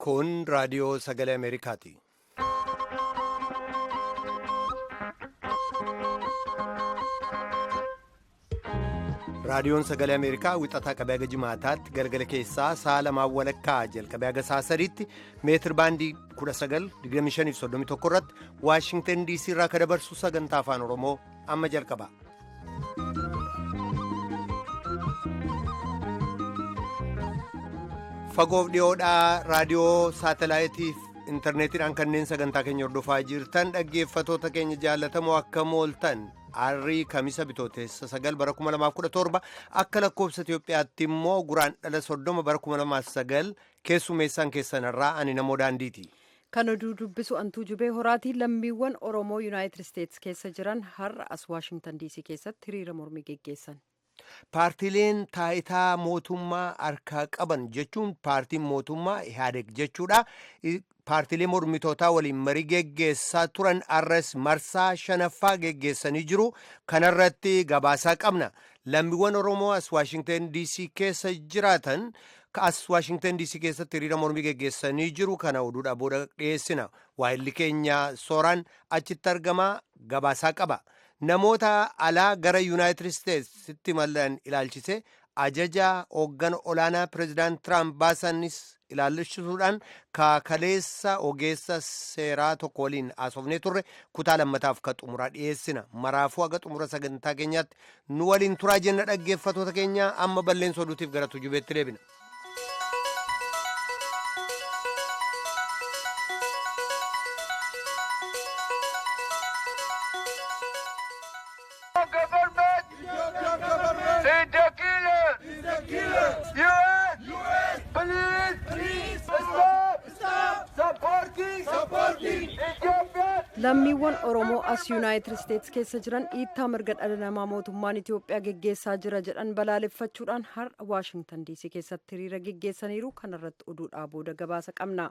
Kun raadiyoo sagalee Ameerikaati. Raadiyoon sagalee Ameerikaa wixataa qabee haga jimaataatti galgala keessaa sa'a lamaan walakkaa jalqabee haga sa'a sadiitti meetir baandii 19,2531 irratti Waashingtan DC irraa kan dabarsu sagantaa afaan Oromoo amma jalqaba. Fagoof dhiyoodhaa raadiyoo saatalaayitiif intarneetiidhaan kanneen sagantaa keenya hordofaa jirtan dhaggeeffatoota keenya jaallatamoo akka mooltan arrii kamisa bitootessa 9 bara 2017 akka lakkoofsa Itiyoophiyaatti immoo guraan dhala 30 bara 2009 keessumeessaan keessanirraa ani namoo daandiiti. Kan oduu dubbisu Antuu Jubee Horaatii lammiiwwan Oromoo Yuunaayitid Isteetsi keessa jiran har'a as Waashingtan DC keessatti hiriira mormii geggeessan. Paartiileen taayitaa mootummaa harkaa qaban jechuun paartiin mootummaa Ihaadeg jechuudha. Paartiilee mormitootaa waliin marii geggeessaa turan arras marsaa shanaffaa geggeessanii jiru. Kanarratti gabaasaa qabna. Lammiiwwan Oromoo as Waashingtan DC keessa jiraatan as Waashingtan DC keessatti hiriira mormii geggeessanii jiru. Kana oduudhaa booda dhiyeessina. Waahilli keenya sooraan achitti argamaa gabaasaa qaba. Namoota alaa gara Yuunaayitid Isteetsitti imalan ilaalchise ajaja hooggana olaanaa pireezidaant Tiraamp baasanis ilaalchisuudhaan kaakaleessa ogeessa seeraa tokko waliin haasofnee turre kutaa lammataaf ka xumuraa dhiyeessina. Maraafuu haga xumura sagantaa keenyaatti nu waliin turaa jenna dhaggeeffatoota keenya amma balleessa oduutiif gara tujubeetti deebina. Lammiiwwan Oromoo as Yuunaayitid Isteetsi keessa jiran dhiittaa mirga dhala namaa mootummaan Itiyoophiyaa geggeessaa jira jedhan balaaleffachuudhaan har'a Waashingtan DC keessatti hiriira geggeessaniiru. Kanarratti oduudhaa booda gabaasa qabna.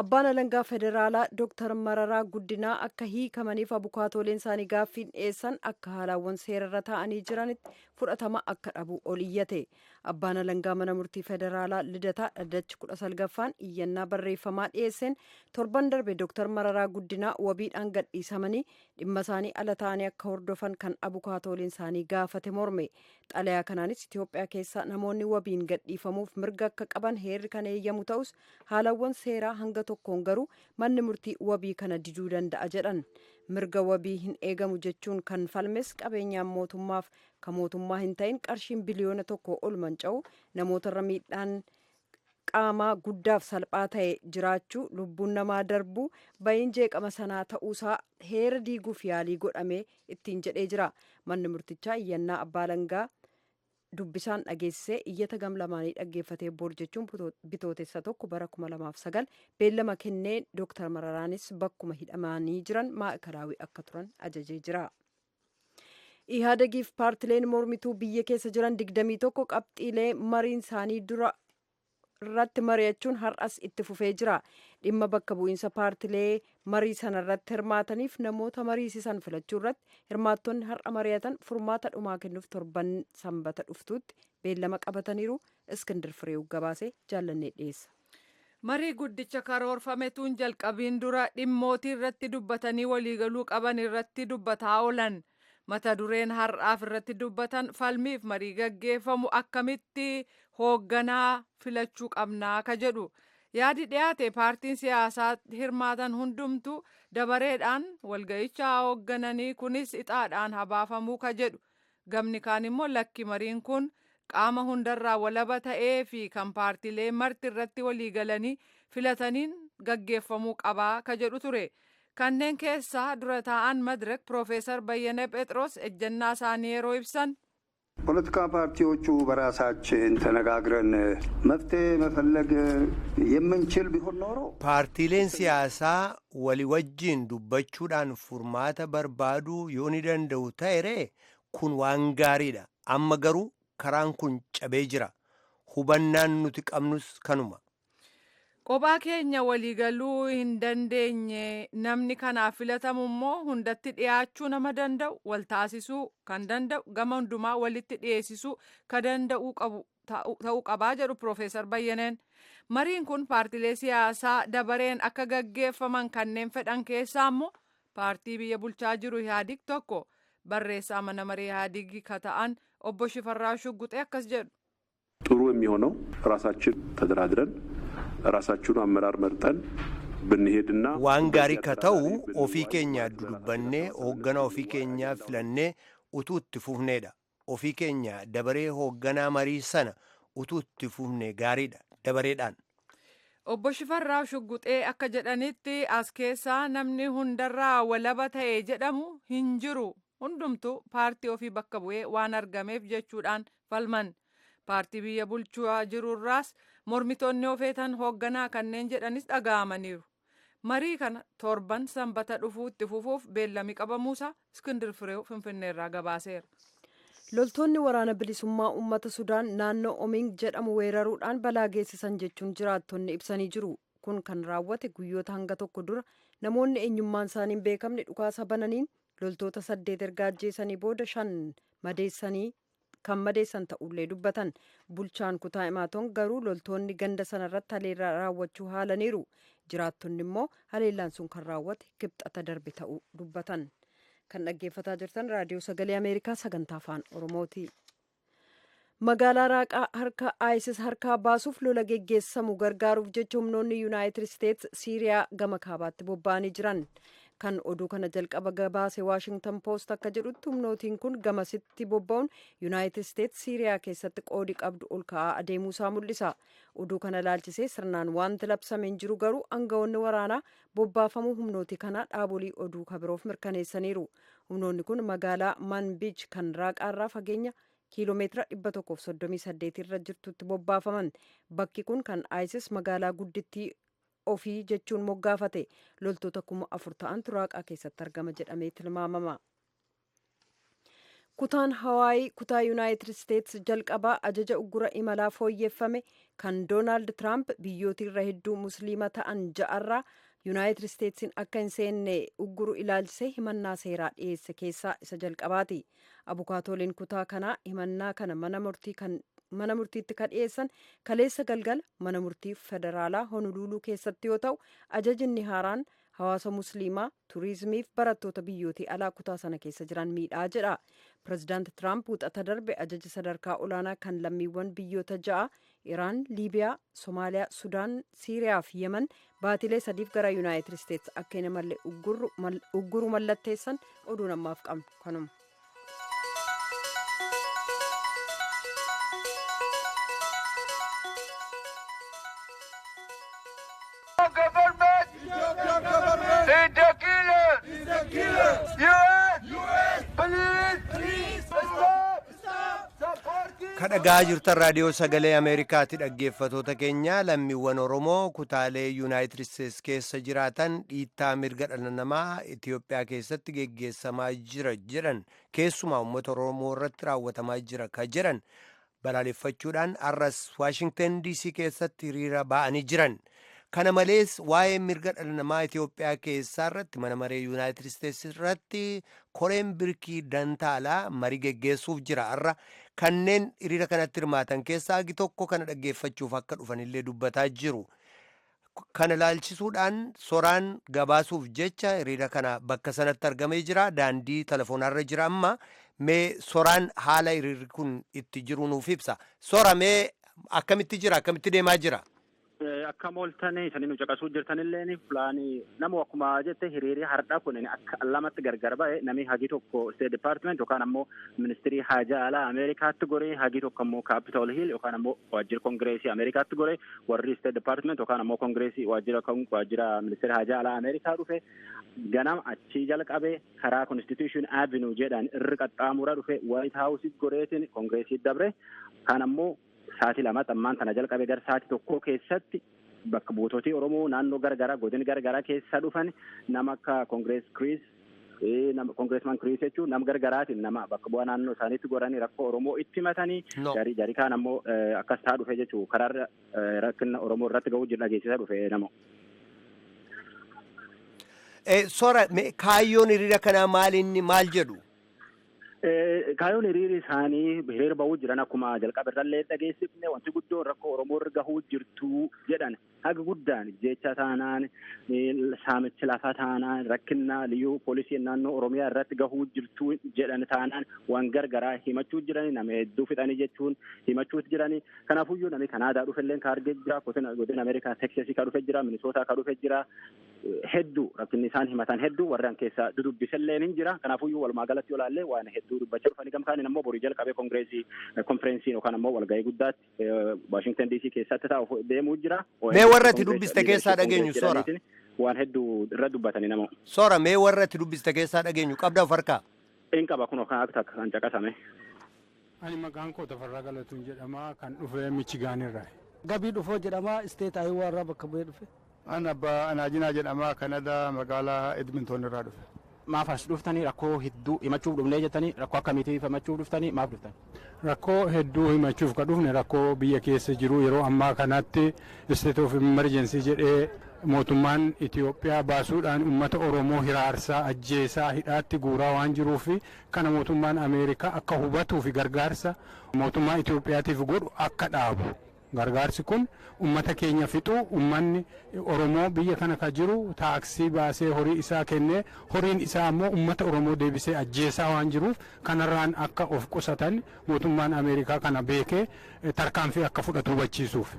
Abbaan alangaa federaalaa Dr. Mararaa Guddinaa akka hiikamaniif abukaatooleen isaanii gaaffiin dhiyeessan akka haalaawwan seerarra taa'anii jiranitti fudhatama akka dhabu ol iyyate. Abbaan alangaa mana murtii federaalaa Lidataa Dhaddachi 19ffaan iyyannaa barreeffamaa dhiyeesseen torban darbe Dr. Mararaa Guddinaa wabiidhaan gadhiisamanii dhimma isaanii ala ta'anii akka hordofan kan abukaatooleen isaanii gaafate morme. Xalayaa kanaanis Itiyoophiyaa keessa namoonni wabiin gadhiifamuuf mirga akka qaban heerri kan eeyyamu ta'us haalawwan seeraa hanga tokkoon garuu manni murtii wabii kana diduu danda'a jedhan. Mirga wabii hin eegamu jechuun kan falmes qabeenyaan mootummaaf kan mootummaa hin ta'in qarshiin biliyoona 1 ol manca'u namootarra miidhaan qaamaa guddaaf salphaa ta'e jiraachuu lubbuun namaa darbuu bayin jeeqama sanaa ta'uusaa heera diiguuf yaalii godhamee ittiin jedhee jira. Manni murtichaa iyyannaa abbaa alangaa dubbisaan dhageessisee iyyata gam lamaanii dhaggeeffatee bor jechuun bitootessa 1 bara 2009 beellama kennee Dr. Mararaanis bakkuma hidhamanii jiran maa'ikalaawii akka turan ajajee jira. Ihaadegiif paartileen mormituu biyya keessa jiran 21 qabxiilee mariin isaanii dura irratti mari'achuun har'as itti fufee jira. Dhimma bakka bu'iinsa paartilee marii sana irratti hirmaataniif namoota mariisisan filachuu irratti hirmaattonni har'a mari'atan furmaata dhumaa kennuuf torban sanbata dhuftuutti beellama qabataniiru. Iskindir Fireew gabaasee jaallannee dhiyeessa. Marii guddicha karoorfametuun jalqabiin dura dhimmootii irratti dubbatanii waliigaluu qaban irratti dubbataa oolan. Mata dureen har'aaf irratti dubbatan falmiif marii gaggeeffamu akkamitti hoogganaa filachuu qabnaa ka jedhu. Yaadi dhiyaate paartiin siyaasaa hirmaatan hundumtu dabareedhaan walga'icha hooggananii kunis ixaadhaan habaafamuu ka jedhu. Gamni kaan immoo lakki mariin kun qaama hundarraa walaba ta'ee fi kan paartiilee marti irratti waliigalanii filataniin gaggeeffamuu qabaa ka jedhu ture. Kanneen keessaa dura taa'an Madirak Piroofeesar Bayyana Phexros ejjennaa isaanii yeroo ibsan ፖለቲካ ፓርቲዎቹ በራሳችን ተነጋግረን መፍትሄ መፈለግ የምንችል ቢሆን ኖሮ Paartiileen siyaasaa walii wajjin dubbachuudhaan furmaata barbaaduu yoo ni danda'u ta'e kun waan gaariidha. Amma garuu karaan kun cabee jira. Hubannaan nuti qabnus kanuma. Kophaa keenya waliigaluu hin dandeenye namni kanaaf filatamu immoo hundatti dhiyaachuu nama danda'u wal taasisuu kan danda'u gama hundumaa walitti dhiyeessisuu kan danda'u qabu ta'uu qabaa jedhu Piroofeesar Bayyaneen. Mariin kun paartilee siyaasaa dabareen akka gaggeeffaman kanneen fedhan keessaa immoo paartii biyya bulchaa jiru Ihaadig tokko barreessaa mana maree Ihaadig ka ta'an obbo Shifarraa Shugguxee akkas jedhu. ጥሩ የሚሆነው ራሳችን ተደራድረን ራሳችሁን አመራር መርጠን ብንሄድና Waan gaarii ka ta'u ofii keenya dudubbannee hoogganaa ofii keenyaa filannee utuu itti fufneedha. Ofii keenya dabaree hoogganaa marii sana utuu itti fufne gaariidha dabareedhaan. Obbo Shifarraa Shugguxee akka jedhanitti as keessaa namni hundarraa walaba ta'e jedhamu hin jiru. Hundumtuu paartii ofii bakka bu'ee waan argameef jechuudhaan falman. Paartii biyya bulchaa jirurraas mormitoonni ofeetan hoogganaa kanneen jedhanis dhaga'amaniiru. Marii kana torban sanbata dhufuu itti fufuuf beellamii qabamuusaa Iskindir Fireew Finfinneerraa gabaaseera. Loltoonni waraana bilisummaa uummata Sudaan naannoo Oming jedhamu weeraruudhaan balaa geessisan jechuun jiraattonni ibsanii jiru. Kun kan raawwate guyyoota hanga tokko dura namoonni eenyummaan isaanii hin beekamne dhukaasa bananiin loltoota 8 erga ajjeesanii booda 5 madeessanii kan madeessan ta'ullee dubbatan. Bulchaan kutaa Imaatoon garuu loltoonni ganda sanarratti haleellaa raawwachuu haalaniiru. Jiraattonni immoo haleellaan sun kan raawwate kibxata darbe ta'uu dubbatan. Kan dhaggeeffataa jirtan raadiyoo sagalee Ameerikaa sagantaa afaan Oromooti. Magaalaa Raaqaa harka ISIS harkaa baasuuf lola geggeessamu gargaaruuf jecha humnoonni Yuunaayitid Isteets Siiriyaa gama kaabaatti bobba'anii jiran. Kan oduu kana jalqaba gabaase Waashingtan Poost akka jedhutti humnootiin kun gamasitti bobba'uun Yuunaayitid Isteets Siiriyaa keessatti qoodi qabdu ol ka'aa adeemuusaa mul'isa. Oduu kana laalchisee sirnaan wanti labsame hin jiru, garuu aangawoonni waraanaa bobbaafamuu humnootii kanaa dhaabolii oduu kabiroof mirkaneessaniiru. Humnoonni kun magaalaa Manbij kan Raaqaarraa fageenya kiiloomeetira 138 irra jirtutti bobbaafaman. Bakki kun kan ISIS magaalaa guddittii ofii jechuun moggaafate. Loltoota 4,000 ta'antu Raaqaa keessatti argama jedhamee tilmaamama. Kutaan Hawaayii kutaa Yuunaayitid Isteets jalqabaa ajaja uggura imalaa fooyyeffame kan Doonaald Tiraamp biyyoota irra hedduu musliima ta'an ja'arraa Yuunaayitid Isteetsiin akka hin seenne ugguru ilaalchisee himannaa seeraa dhiyeesse keessaa isa jalqabaati. Abukaatoliin kutaa kanaa himannaa kana mana murtiitti kan dhiyeessan kaleessa galgala mana murtii federaalaa Honoluluu keessatti yoo ta'u, ajajinni haaraan hawaasa musliimaa, turizimiif barattoota biyyootii alaa kutaa sana keessa jiran miidhaa jedha. Pireezidaanti Tiraamp wixata darbe ajaja sadarkaa olaanaa kan lammiiwwan biyyoota ja'a Iraan, Liibiyaa, Somaaliyaa, Sudaan, Siiriyaa fi Yemen baatilee 3f gara Yuunaayitid Isteets akka hin imalle ugguru mallatteessan. Oduun ammaaf qabnu kanuma. Government is the killer. Is the killer. US. US. Please. Please. Stop. Stop. Supporting. Kadhagaa jirtan raadiyoo sagalee Ameerikaatti, dhaggeeffatoota keenya. Lammiiwwan Oromoo kutaalee Yuunaayitid Isteets keessa jiraatan dhiittaa mirga dhala namaa Itiyoophiyaa keessatti geggeessamaa jira jedhan, keessumaa uummata Oromoo irratti raawwatamaa jira ka jedhan balaaleffachuudhaan arras Waashingtan DC keessatti hiriira ba'anii jiran. Kana malees waa'ee mirga dhala namaa Itiyoophiyaa keessaa irratti mana maree Yuunaayitid Isteets irratti koreen birkii dantaalaa marii geggeessuuf jira har'a. Kanneen hiriira kanatti hirmaatan keessaa hagi tokko kana dhaggeeffachuuf akka dhufanillee dubbataa jiru. Kana ilaalchisuudhaan soraan gabaasuuf jecha hiriira kana bakka sanatti argamee jira. Daandii telefoonarra jira amma. Mee soraan haala hiriirri kun itti jiru nuuf ibsa. Sora, mee akkamitti jira? Akkamitti deemaa jira? Akka mooltanii isanii nu caqasuu jirtanilleen fulaanii nama akkuma jette hiriirri hardhaa kun akka lamatti gargar ba'e. Namni hagi tokko State Department yookaan ammoo ministirii haajaa alaa Ameerikaatti goree, hagi tokko ammoo Capitol Hill yookaan ammoo waajjira Kongireesii Ameerikaatti goree. Warri State Department yookaan ammoo Kongireesii waajjira ministirii haajaa alaa Ameerikaa dhufe ganama achii jalqabe karaa Constitution Avenue jedhan irri qaxxaamura dhufe White House goreetiin Kongireesii dabre. Kan ammoo sa'aatii 2 ammaan tana jalqabe gara sa'aatii 1 keessatti bakka buutootii Oromoo naannoo garagaraa godina garagaraa keessa dhufan, nama akka Congress Chris, Congressman Chris jechuun nama gargaraatiin nama bakka bu'aa naannoo isaaniitti godhanii rakkoo Oromoo itti himatanii, jarii jarii kaan ammoo akkas ta'aa dhufe jechuu karaarra rakkina Oromoo irratti ga'uu jiru dhageessisaa dhufe nama. Sora, kaayyoon hiriira kanaa maal inni maal jedhu? Kaayyoon hiriirri isaanii hiriira bahuu jiran akkuma jalqaba irrallee dhageessifne, wanti guddoon rakkoo Oromoo irra gahuu jirtu jedhan. Haga guddaan jecha taanaan, saamichi lafaa taanaan, rakkinna liyyuu poolisii naannoo Oromiyaa irratti gahuu jirtu jedhan taanaan, waan gargaraa himachuu jiran, nama hedduu fixanii jechuun himachuutu jirani. Kanaafuyyuu namni Kanaadaa dhufellee ka argee jira, godina Ameerikaa Teksasii ka dhufe jira, Minisootaa ka dhufe jira. Hedduu rakkinni isaan himatan hedduu, warreen keessaa dudubbisellee ni jira. Kanaafuyyuu walumaa galatti yoo ilaalle, waan hedduu dubbachaa dhufanii. Gamkaaniin ammoo borii jalqabee kongireesii, konferensiin yookaan ammoo walgahii guddaatti Waashingtan DC keessatti taa'u deemuu jira. Mee warra itti dubbiste keessaa dhageenyu, Soora. Waan hedduu irra dubbatanii nama. Soora, mee warra itti dubbiste keessaa dhageenyu qabda of harkaa? In qaba, kun kan akka kan caqasame. Ani maqaan koo Tafarraa Galatuun jedhama, kan dhufe Michigaan irraa. Gabii Dhufoo jedhama, State Ayiwaa irraa bakka bu'ee dhufe. An Abbaa Anaajinaa jedhama, Kanada magaalaa Edmonton irraa dhufe. Maaf as dhuftanii? Rakkoo hedduu himachuuf dhufnee jettanii, rakkoo akkamiitii himachuuf dhuftanii? Maaf dhuftan? Rakkoo hedduu himachuuf ka dhufne, rakkoo biyya keessa jiru yeroo ammaa kanatti state of emergency jedhee mootummaan Itiyoophiyaa baasuudhaan uummata Oromoo hiraarsaa, ajjeesaa, hidhaatti guuraa waan jiruuf, kana mootummaan Ameerikaa akka hubatuu fi gargaarsa mootummaa Itiyoophiyaatiif godhu akka dhaabu. Gargaarsi kun uummata keenya fixuu, uummanni Oromoo biyya kana ka jiru taaksii baasee horii isaa kennee, horiin isaa ammoo uummata Oromoo deebisee ajjeesaa waan jiruuf, kanarraan akka of qusatan mootummaan Ameerikaa kana beekee tarkaanfii akka fudhatu hubachiisuuf.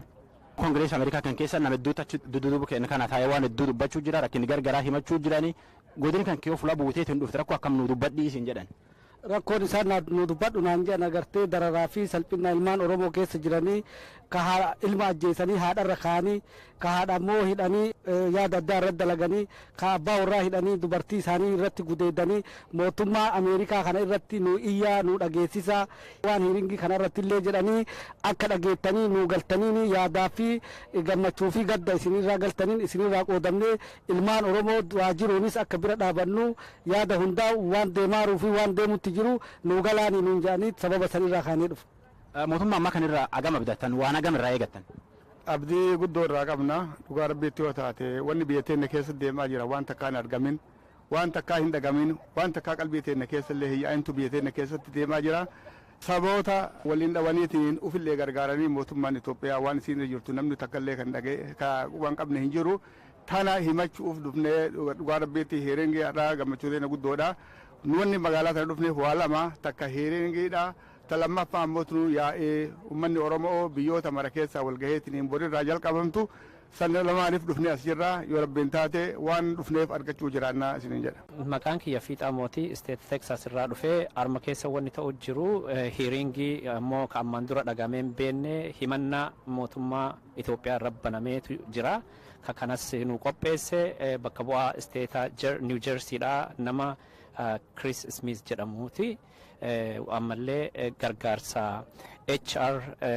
Koongireesii Ameerikaa kan keessa nama hedduutu achi dudduuba kenna kana taa'ee waan hedduu dubbachuu jira, rakkinni gargaraa himachuu jirani. Godin kan kee fuula buuteetiin dhufte, rakkoo akkam nu dubbadhii isin jedhan? Rakkoon isaan nu dubbadhu naan jedhan agartee dararaa fi salphina ilmaan Oromoo keessa jiranii, ka ilma ajjeesanii haadharra kaa'anii, ka haadha ammoo hidhanii yaada addaa irratti dalaganii, ka abbaa warraa hidhanii dubartii isaanii irratti gudeedanii, mootummaa Ameerikaa kana irratti nu iyyaa nu dhageessisaa, waan hearingii kana irratti illee jedhanii akka dhageettanii nu galtanii, yaadaa fi gammachuu fi gadda isinirraa galtaniin isinirraa qoodamnee, ilmaan Oromoo waajiruunis akka bira dhaabannu, yaada hundaa waan deemaaruu fi waan deemutti jiru nu galaanii nuun jedhanii, sababa sanirraa kaanee dhufu. Mootummaa ammaa kanirraa agam abdattan? Waan agam irraa eegattan? Abdii guddoo irraa qabna. Dhugaa Rabbiitti yoo taate, wanni biyya teenya keessa deemaa jira waan takkaa hin argamin, waan takkaa hin dhagamin, waan takkaa qalbii teenya keessa illee hin yaa'intu biyya teenya keessatti deemaa jira. Saboota waliin dhawaniitiin ufillee gargaaranii mootummaan Itoophiyaa waan isiin jirtu namni takka illee kan dhagee waan qabne hin jiru. Tana himachuuf dhufnee. Dhugaa Rabbiitti hearingii har'aa gammachuu teenya guddoodha. Wanni magaalaa tana dhufneef waa lama: takka hearingiidha. Ta lammaffaa ammoo tunu yaa'ee uummanni Oromoo biyyoota mara keessaa walgaheetiin borirraa jalqabamtu. San lamaaniif dhufnee as jirra. Yoo Rabbiin taate, waan dhufneef argachuu jiraannaa isiniin jedha. Maqaan kiyya Fiixaa Mootii, State Texas irraa dhufee. Arma keessa wanni ta'u jiru hearingii ammoo ka ammaan dura dhagamee hin beekne, himannaa mootummaa Itoophiyaa irra banameetu jira. Ka kanas nu qopheesse bakka bu'aa isteeta New Jerseyidha, nama Chris Smith jedhamuuti. Ammallee gargaarsa HR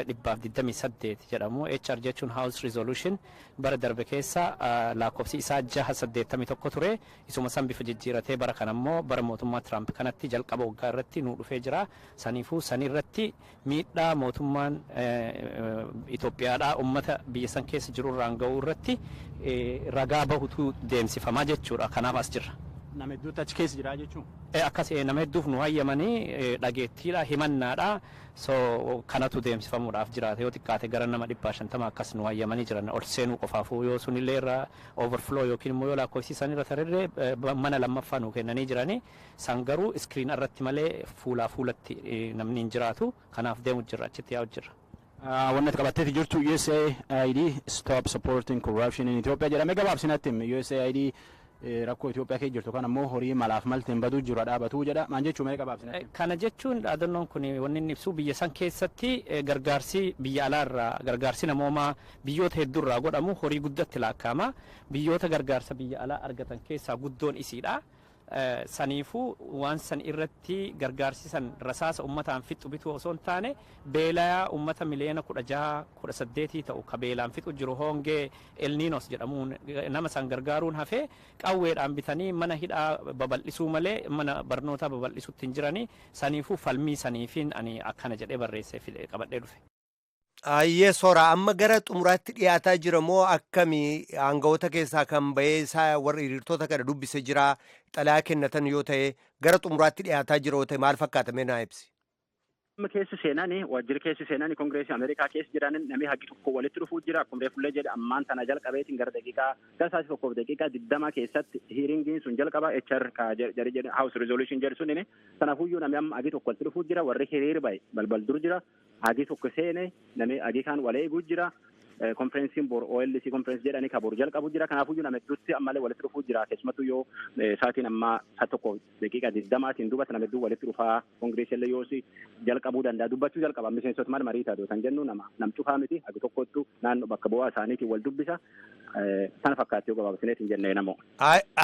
128 jedhamu. HR jechuun House Resolution bara darbe keessa lakkoofsi isaa 681 ture. Isuma san bifa jijjiiratee bara kana ammoo bara mootummaa Trump kanatti jalqaba waggaa irratti nu dhufee jira. Saniifuu sanirratti miidhaa mootummaan Itoophiyaadhaa ummata biyya san keessa jiru irraan ga'uu irratti ragaa bahutu deemsifamaa jechuudha. Kanaaf as jirra. Nama hedduutu achi keessa jira jechuun. Akkas nama hedduuf nu hayyamanii, dhageettiidha, himannaadha. So kanatu deemsifamuudhaaf jiraata. Yoo xiqqaate gara nama 150 akkas nu hayyamanii jiran ol seenuu qofaafuu. Yoo sunillee irra overflow yookiin immoo yoo lakkoofsiisan irra tarillee mana lammaffaa nu kennanii jiranii, san garuu screen irratti malee fuulaa fuulatti namni hin jiraatu. Kanaaf deemu jirra, achitti yaa'u jirra. Wanni ati qabatteeti jirtu "USAID Stop Supporting Corruption in Ethiopia" jedhamee. Gabaabsinatti USAID rakkoo Itoophiyaa keessa jirtu kan ammoo horii malaaf malteen baduu jiru dhaabatuu jedha. Maan jechuu mee gabaabsinatti? Kana jechuun dhaadannoon kun wanni inni ibsu, biyya san keessatti gargaarsi biyya alaarraa, gargaarsi namoomaa biyyoota hedduurraa godhamu horii guddatti lakkaa'ama. Biyyoota gargaarsa biyya alaa argatan keessaa guddoon isiidha. Saniifuu waan san irratti gargaarsi san rasaasa ummataan fixu bituu osoo hin taane, beelayaa ummata miliyoona 16, 18 ta'u ka beelaan fixu jiru, hongee Elniinos jedhamuun nama san gargaaruun hafee, qawweedhaan bitanii mana hidhaa babal'isuu malee mana barnootaa babal'isuutti hin jiranii. Saniifuu falmii saniifiin ani akkana jedhee barreessee qabadhee dhufe. Ayyee Soora, amma gara xumuraatti dhiyaataa jira moo akkamii? Aangawoota keessaa kan bahee isaa warra hiriirtota kana dubbise jira, xalayaa kennatan yoo ta'e, gara xumuraatti dhiyaataa jira yoo ta'e, maal fakkaata? Mee naa ibsi. Amma keessi seenanii, waajjirri keessi seenanii, Kongireesii Ameerikaa keessa jiran, namni hagi tokko walitti dhufuu jira. Akkuma reefullee jedhe, ammaan tana jalqabeetiin gara daqiiqaa gara sa'aatii 1:20 keessatti hearingiin sun jalqaba, HR jari jedhe, House Resolution jedhu sun. Sanaafuyyuu namni amma hagi tokko walitti dhufuu jira. Warri hiriir bahe balbal dur jira. Hagi tokko seene, namni hagi kaan wal eeguu jira. Konferensiin bor OLC conference jedhanii ka bor jalqabu jira. Kanaafuyyuu nama hedduutti ammallee walitti dhufuu jira. Keessumattuu yoo sa'aatiin ammaa sa'a 1:20tiin duubatti nama hedduu walitti dhufaa. Kongireesii illee yoosi jalqabuu danda'a, dubbachuu jalqaba. Miseensota mana marii taatu kan jennu nama nam cufaa miti, hagi tokkottu naannoo bakka bu'aa isaaniitiin wal dubbisa. Sana fakkaatti yoo gabaabsineetiin jennee namoo.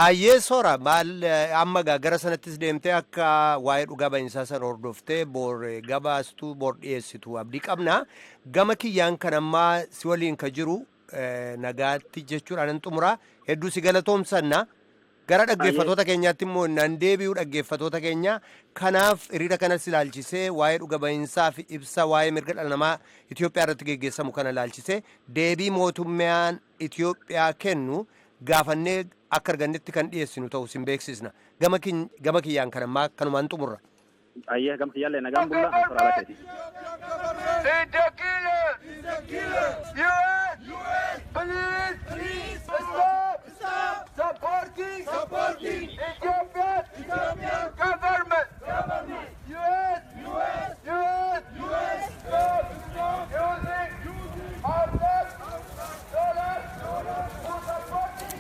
Ayyee Soora, maal amma gara sanattis deemtee akka waa'ee dhugaa bahinsaa sana hordoftee bor gabaastuu, bor dhiyeessitu abdii qabna. Gama kiyyaan kan ammaa si waliin ka jiru nagaatti jechuudhaan nan xumura. Hedduu si galatoomsanna. Gara dhaggeeffatoota keenyaatti immoo nan deebi'u. Dhaggeeffatoota keenya, kanaaf hiriira kanas ilaalchisee, waa'ee dhuga bahinsaa fi ibsa waa'ee mirga dhala namaa Itoophiyaa irratti geggeessamu kana ilaalchisee deebii mootummaan Itoophiyaa kennu gaafannee akka argannetti kan dhiyeessinu ta'uu sin beeksisna. Gama kiyyaan kan ammaa kanumaan xumurra. Ayyee, gama kiyyaallee nagaan bulla, toraa lateeti. Is the killer! Is the killer! US! US! Please! Please! Stop! Stop! Supporting! Supporting! Ethiopian! Ethiopian! Government! Government! US! US! US! US! Stop! Stop! Using! Using! Our tax dollars! Dollars! To supporting!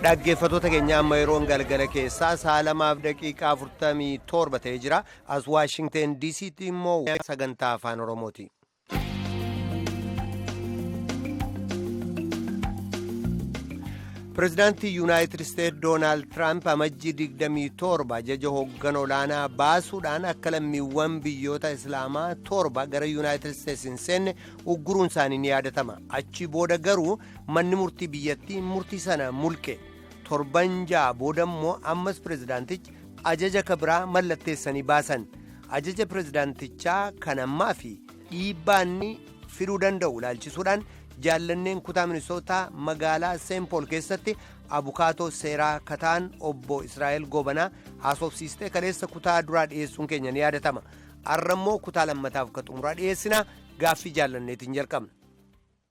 Dhaggeeffatoota keenya, amma yeroon galgala keessaa sa'a 2:47 ta'ee jira. As Waashingteen DCtti immoo sagantaa Afaan Oromooti. Pireezidaantii Yuunaayitid Isteet Doonaald Tiraamp Amajjii 27 ajaja hooggan olaanaa baasuudhaan akka lammiiwwan biyyoota Islaamaa torba gara Yuunaayitid Isteets hin seenne ugguruun isaanii ni yaadatama. Achi booda garuu manni murtii biyyattii murtii sana mulqe. Torban 6 booda immoo ammas pireezidaantichi ajaja kabiraa mallatteessanii baasan. Ajaja pireezidaantichaa kan ammaa fi dhiibbaanni fiduu danda'u ilaalchisuudhaan Jaallanneen kutaa Minisootaa magaalaa Seenpool keessatti abukaatoo seeraa kataan obbo Israa'el Gobanaa haasofsiistee kaleessa kutaa duraa dhiyeessuun keenya ni yaadatama. Arrammoo kutaa lammataaf ka xumuraa dhiyeessina. Gaaffii Jaallanneetiin jalqabna.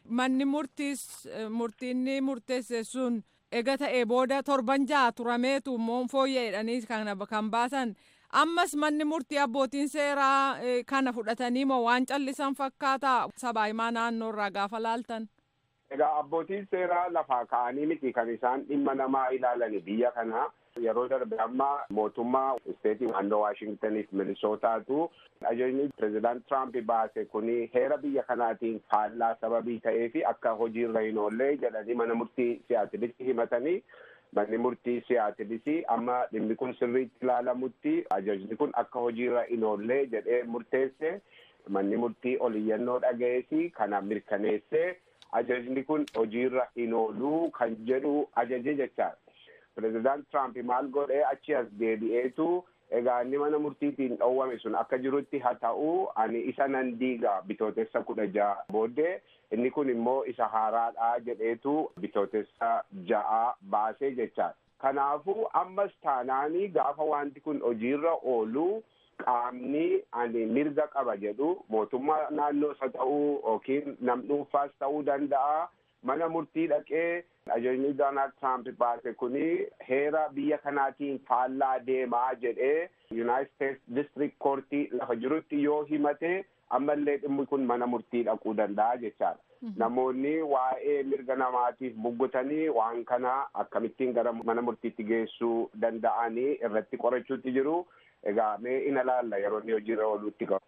Manni murtiis murtiin murteesse sun ega ta'ee booda torban 6 turameetu immoo fooyya'edhanii kan baasan. Ammas manni murtii abbootiin seeraa kana fudhatanii moo waan callisan fakkaata, sabaa himaa naannoo irraa gaafa laaltan? Egaa abbootiin seeraa lafaa ka'anii miti kan isaan dhimma namaa ilaalani biyya kana. Yeroo darbe amma mootummaa isteetii naannoo Waashingtaniif Minisootaatu ajajni pireezidaant Tiraamp baase kuni heera biyya kanaatiin faallaa sababii ta'ee fi akka hojiirra hin oollee jedhanii mana murtii Siyaatilitti himatanii, manni murtii Siyaatilis amma dhimmi kun sirriitti ilaalamutti ajajni kun akka hojiirra hin oollee jedhee murteesse. Manni murtii oliyyannoo dhaga'eesi kana mirkaneessee ajajni kun hojiirra hin ooluu kan jedhu ajaje jechaadha. Pireezidaant Tiraamp maal godhee? Achi as deebi'eetu, egaa inni mana murtiitiin dhowwame sun akka jirutti haa ta'u, ani isa nan diiga Bitootessa 16 booddee, inni kun immoo isa haaraadha jedheetu Bitootessa 6 baasee jechaadha. Kanaafuu ammas taanaanii gaafa wanti kun hojiirra oolu, qaamni ani mirga qaba jedhu, mootummaa naannoo isa ta'uu yookiin nam dhuunfaas ta'uu danda'a, mana murtii dhaqee ajajni Doonaald Tiraamp baase kuni heera biyya kanaatiin faallaa deemaa jedhee United States District Courtii lafa jirutti yoo himate, ammallee dhimmi kun mana murtii dhaquu danda'a jechaadha. Namoonni waa'ee mirga namaatiif buggutanii waan kana akkamittiin gara mana murtiitti geessuu danda'anii irratti qorachuutti jiru. Egaa mee ina laalla yeroo inni hojiirra oolutti gahu.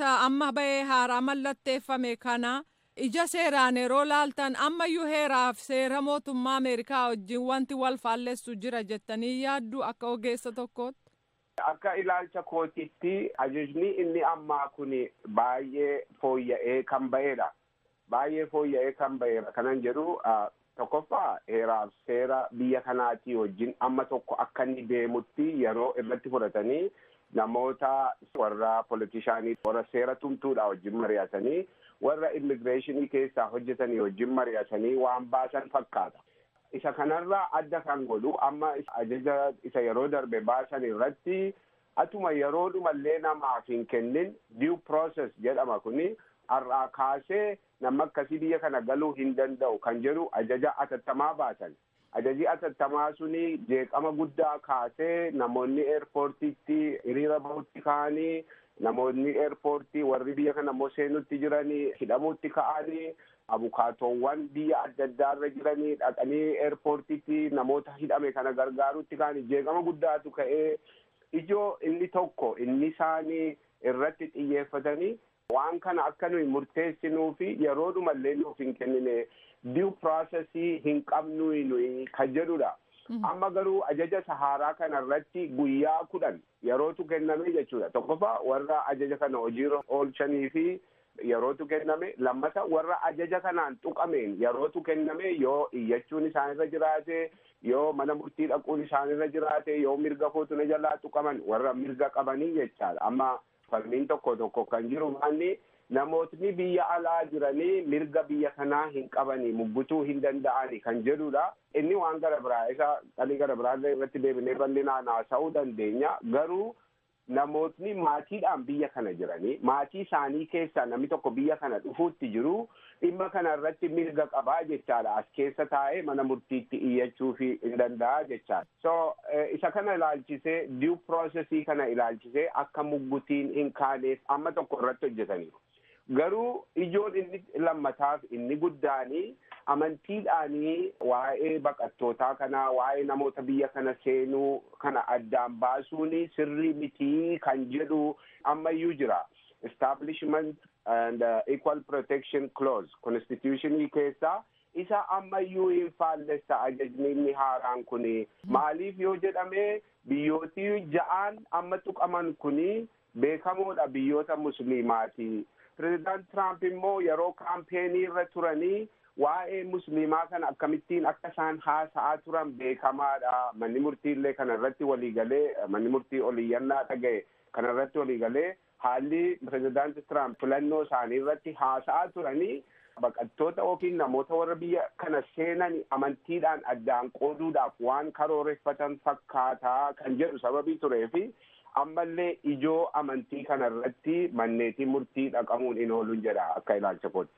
Amma bahee haaraa mallatteeffame kana ija seeraan yeroo laaltan, ammayyuu heeraaf seera mootummaa Ameerikaa wajjin wanti wal faallessu jira jettanii yaaddu akka ogeessa tokkootti? Akka ilaalcha kootitti ajajni inni ammaa kun baay'ee fooyya'ee kan ba'edha. Baay'ee fooyya'ee kan ba'edha kanan jedhu, tokkoffaa heeraaf seera biyya kanaatii wajjin amma tokko akka inni deemutti yeroo irratti fudhatanii Namoota warra politishaanii, warra seera tumtuudha wajjin mari'atanii, warra immigireeshinii keessaa hojjetanii wajjin mari'atanii waan baasan fakkaata. Isa kanarraa adda kan godhu, amma ajaja isa yeroo darbe baasan irratti atuma yeroodhumallee namaaf hin kennin, due process jedhama kuni, har'aa kaasee nama akkasii biyya kana galuu hin danda'u kan jedhu ajaja atattamaa baasan. Ajaji atattamaa suni jeeqama guddaa kaasee, namoonni eerpoortiitti hiriira bahutti ka'anii, namoonni eerpoortii warri biyya kana immoo seenutti jiranii hidhamuutti ka'anii, abukaatoowwan biyya adda addaarra jiranii dhaqanii eerpoortiitti namoota hidhame kana gargaarutti ka'anii, jeeqama guddaatu ka'ee. Ijoo inni tokko inni isaanii irratti xiyyeeffatanii, waan kana akka nuyi murteessinuu fi yeroodhumallee nuuf hin kennine, due processii hin qabnu nuyi kan jedhudha. Amma garuu ajaja haaraa kana irratti guyyaa 10 yerootu kenname jechuudha. Tokkoffaa, warra ajaja kana hojiirra oolchanii fi yerootu kenname. Lammata, warra ajaja kanaan tuqameen yerootu kenname, yoo iyyachuun isaanirra jiraate, yoo mana murtii dhaquun isaanirra jiraate, yoo mirga kootu na jalaa tuqaman, warra mirga qabanii jechaadha. Amma falmiin tokko tokko kan jiru maanni, namootni biyya alaa jiranii mirga biyya kanaa hin qabanii, muggutuu hin danda'ani kan jedhudha. Inni waan gara biraa, isa qalii gara biraa irratti deebinee bal'inaan haasa'uu dandeenya. Garuu namootni maatiidhaan biyya kana jiranii, maatii isaanii keessaa namni tokko biyya kana dhufuutti jiru, dhimma kana irratti mirga qabaa jechaadha. As keessa taa'ee mana murtiitti iyyachuu fi hin danda'a jechaadha. So isa kana ilaalchisee, due processii kana ilaalchisee, akka muggutiin hin kaaneef amma tokko irratti hojjetaniiru. Garuu ijoon inni lammataaf inni guddaanii, amantiidhaanii waa'ee baqattootaa kanaa, waa'ee namoota biyya kana seenuu kana addaan baasuun sirrii mitii kan jedhu ammayyuu jira. Establishment and Equal Protection Clause Constitutionii keessaa isa ammayyuu hin faallessa ajajni inni haaraan kuni. Maaliif yoo jedhame, biyyootii ja'aan amma tuqaman kuni beekamoodha, biyyoota Musliimaati. Pirezidaant Tiraamp immoo yeroo kaampeenii irra turanii waa'ee Musliimaa kana akkamittiin akka isaan haasa'aa turan beekamaadha. Manni murtiillee kana irratti waliigalee, manni murtii oliyyannaa dhaga'e kana irratti waliigalee, haalli Pirezidaant Tiraamp filannoo isaanii irratti haasa'aa turanii baqattoota yookiin namoota warra biyya kana seenan amantiidhaan addaan qooduudhaaf waan karooreffatan fakkaataa kan jedhu sababii turee fi ammallee ijoo amantii kana irratti manneetii murtii dhaqamuun hin ooluun jedha akka ilaalcha kootti.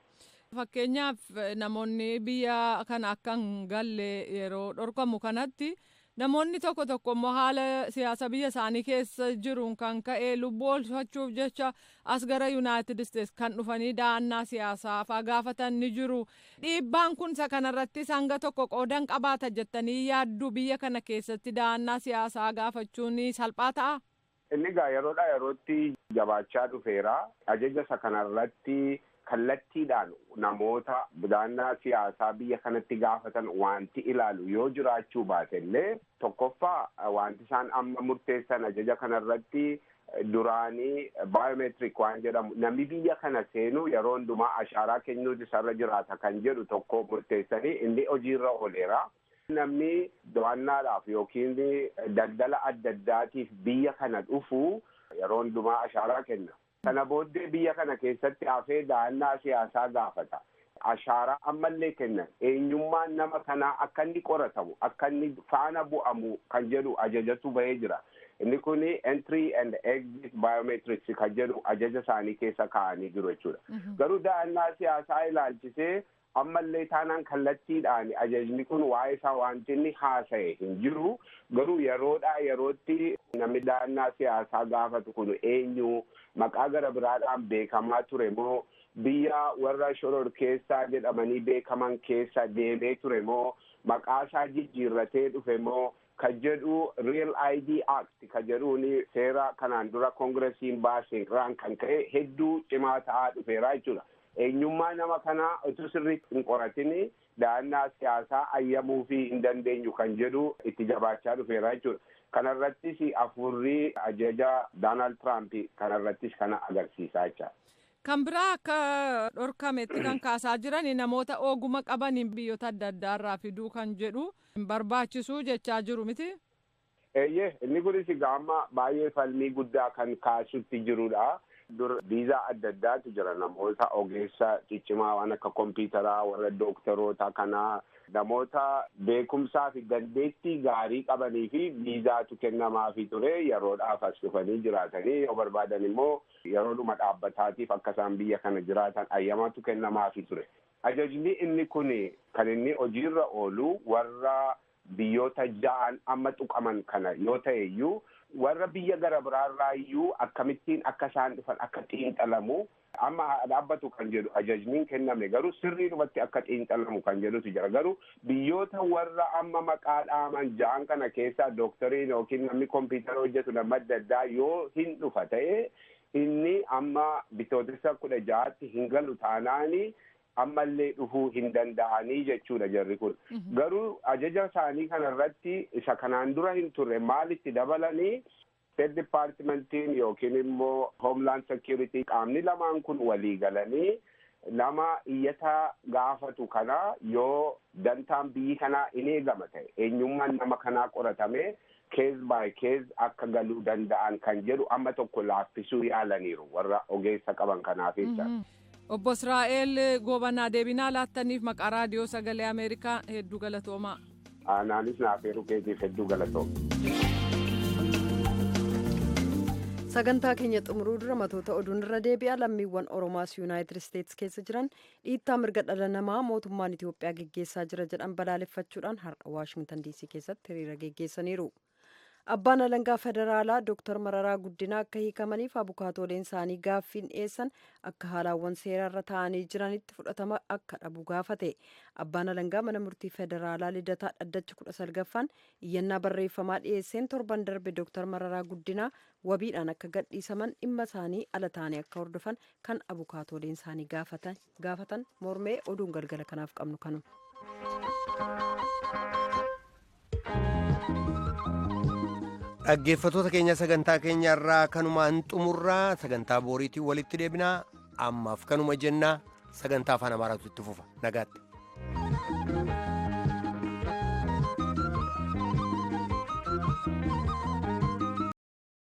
Fakkeenyaaf, namoonni biyya kana akka hin galle yeroo dhorkamu kanatti, namoonni tokko tokko immoo haala siyaasa biyya isaanii keessa jiruun kan ka'e lubbuu oolfachuuf jecha as gara Yuunaayitid Isteets kan dhufanii da'annaa siyaasaa faa gaafatan ni jiru. Dhiibbaan kun isa kanarrattis hanga tokko qoodan qabaata jettanii yaadduu? Biyya kana keessatti da'annaa siyaasaa gaafachuun salphaa ta'a? Inni egaa yeroodhaa yerootti jabaachaa dhufeera. Ajaja isa kanarratti kallattiidhaan namoota da'annaa siyaasaa biyya kanatti gaafatan wanti ilaalu yoo jiraachuu baate illee, tokkoffaa, wanti isaan amma murteessan ajaja kanarratti, duraanii biometric waan jedhamu, namni biyya kana seenu yeroo hundumaa ashaaraa kennuutu isarra jiraata kan jedhu tokko murteessanii, inni hojiirra ooleera. Namni daawwannaadhaaf yookiin daldala adda addaatiif biyya kana dhufu yeroo hundumaa ashaaraa kenna. Kana booddee biyya kana keessatti hafee da'annaa siyaasaa gaafata. Ashaaraa ammallee kennan, eenyummaan nama kanaa akka inni qoratamu, akka inni faana bu'amu kan jedhu ajajatu bahee jira. Inni kun entry and exit biometrics kan jedhu ajaja isaanii keessa kaa'anii jiru jechuudha. Garuu da'annaa siyaasaa ilaalchisee ammallee taanaan kallattiidhaan ajajni kun waa'ee isaa wanti inni haasa'e hin jiru. Garuu yeroodhaa yerootti namni da'annaa siyaasaa gaafatu kun eenyu, maqaa gara biraadhaan beekamaa ture moo, biyya warra shororkeessaa jedhamanii beekaman keessa deemee ture moo, maqaa isaa jijjiirratee dhufe moo kan jedhu, Real ID Act kan jedhuun seera kanaan dura koongiresiin baase irraan kan ka'e hedduu cimaa ta'aa dhufeera jechuudha. Eenyummaa nama kanaa utuu sirriitti hin qoratin da'annaa siyaasaa ayyamuu fi hin dandeenyu kan jedhu itti jabaachaa dhufeera jechuudha. Kanarrattis afurrii ajaja Doonaald Tiraamp kanarrattis kana agarsiisaa jecha. Kan biraa akka dhorkametti kan kaasaa jiran, namoota oguma qabaniin biyyoota adda addaarraa fiduu kan jedhu hin barbaachisu jechaa jiru miti. Eeyyee, inni kunis egaa amma baay'ee falmii guddaa kan kaasutti jirudha. Dur viizaa adda addaatu jira, namoota ogeessa ciccimaa waan akka kompiitaraa, warra dooktaroota kanaa, namoota beekumsaa fi dandeettii gaarii qabanii fi viizaatu kennamaafii ture. Yeroodhaaf as dhufanii jiraatanii, yoo barbaadan immoo yeroodhuma dhaabbataatiif akka isaan biyya kana jiraatan ayyamatu kennamaafii ture. Ajajni inni kun kan inni hojiirra oolu warra biyyoota ja'an amma tuqaman kana yoo ta'e iyyuu, warra biyya gara biraarraa iyyuu akkamittiin akka isaan dhufan akka xiinxalamu amma dhaabbatu kan jedhu ajajniin kenname, garuu sirriidhumatti akka xiinxalamu kan jedhutu jira. Garuu biyyoota warra amma maqaa dhaaman ja'an kana keessaa dooktariin yookiin namni kompiitara hojjetu, nama adda addaa yoo hin dhufa ta'e, inni amma Bitootessa 16tti hin galu taanaani ammallee dhufuu hin danda'anii jechuudha jarri kun. Garuu ajaja isaanii kanarratti isa kanaan dura hin turre maalitti dabalanii, State Departmentiin yookiin immoo Homeland Security, qaamni lamaan kun walii galanii nama iyyata gaafatu kana yoo dantaan biyyi kanaa in eegama ta'e, eenyummaan nama kanaa qoratame case by case akka galuu danda'an kan jedhu amma tokko laaffisuu yaalaniiru warra ogeessa qaban kanaaf jecha. Obbo Israa'el Goobanaa, deebinaa laattaniif maqaa Raadiyoo Sagalee Ameerikaa hedduu galatoomaa. Anaanis naaf eeruu keetiif hedduu galatooma. Sagantaa keenya xumuruu dura matoota oduun irra deebi'a. Lammiiwwan Oromaas Yuunaayitid Isteetsi keessa jiran dhiittaa mirga dhala namaa mootummaan Itiyoophiyaa geggeessaa jira jedhan balaaleffachuudhaan har'a Waashingtan Diisii keessatti hiriira geggeessaniiru. Abbaan alangaa federaalaa Dooktar Mararaa Guddinaa akka hiikamaniif abukaatooleen isaanii gaaffiin dhiyeessan akka haalaawwan seeraarra taa'anii jiranitti fudhatama akka dhabu gaafate. Abbaan alangaa mana murtii federaalaa Lidataa dhaddacha 19ffaan iyyannaa barreeffamaa dhiyeesseen torban darbe Dooktar Mararaa Guddinaa wabiidhaan akka gadhiisaman dhimma isaanii ala ta'anii akka hordofan kan abukaatooleen isaanii gaafatan mormee. Oduun galgala kanaaf qabnu kanuma. Dhaggeeffattoota keenya, sagantaa keenya irraa kanumaan xumurraa. Sagantaa booriitiin walitti deebinaa. Ammaaf kanuma jennaa. Sagantaa Afaan Amaaraatu itti fufa. Nagaatti.